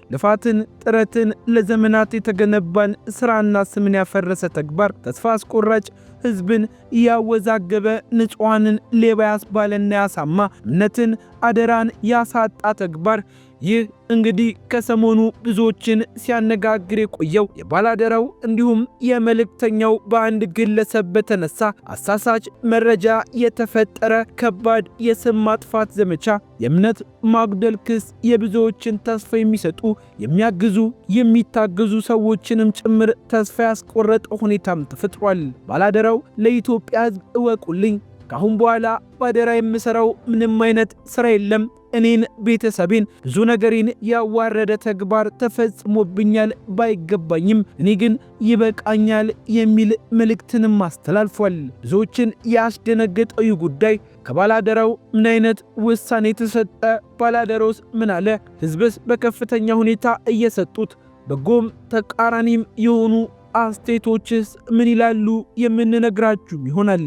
ልፋትን፣ ጥረትን፣ ለዘመናት የተገነባን ስራና ስምን ያፈረሰ ተግባር፣ ተስፋ አስቆራጭ፣ ህዝብን ያወዛገበ፣ ንጹሐንን ሌባ ያስባለና ያሳማ፣ እምነትን አደራን ያሳጣ ተግባር። ይህ እንግዲህ ከሰሞኑ ብዙዎችን ሲያነጋግር የቆየው የባላደራው እንዲሁም የመልእክተኛው በአንድ ግለሰብ በተነሳ አሳሳች መረጃ የተፈጠረ ከባድ የስም ማጥፋት ዘመቻ፣ የእምነት ማጉደል ክስ የብዙዎችን ተስፋ የሚሰጡ፣ የሚያግዙ፣ የሚታገዙ ሰዎችንም ጭምር ተስፋ ያስቆረጠ ሁኔታም ተፈጥሯል። ባላደራው ለኢትዮጵያ ሕዝብ እወቁልኝ፣ ከአሁን በኋላ ባደራ የምሠራው ምንም አይነት ሥራ የለም። እኔን፣ ቤተሰቤን፣ ብዙ ነገሬን ያዋረደ ተግባር ተፈጽሞብኛል። ባይገባኝም እኔ ግን ይበቃኛል የሚል መልእክትንም አስተላልፏል። ብዙዎችን ያስደነገጠው ይህ ጉዳይ ከባላደራው ምን አይነት ውሳኔ ተሰጠ? ባላደራውስ ምን አለ? ሕዝብስ በከፍተኛ ሁኔታ እየሰጡት በጎም ተቃራኒም የሆኑ አስተያየቶችስ ምን ይላሉ? የምንነግራችሁም ይሆናል።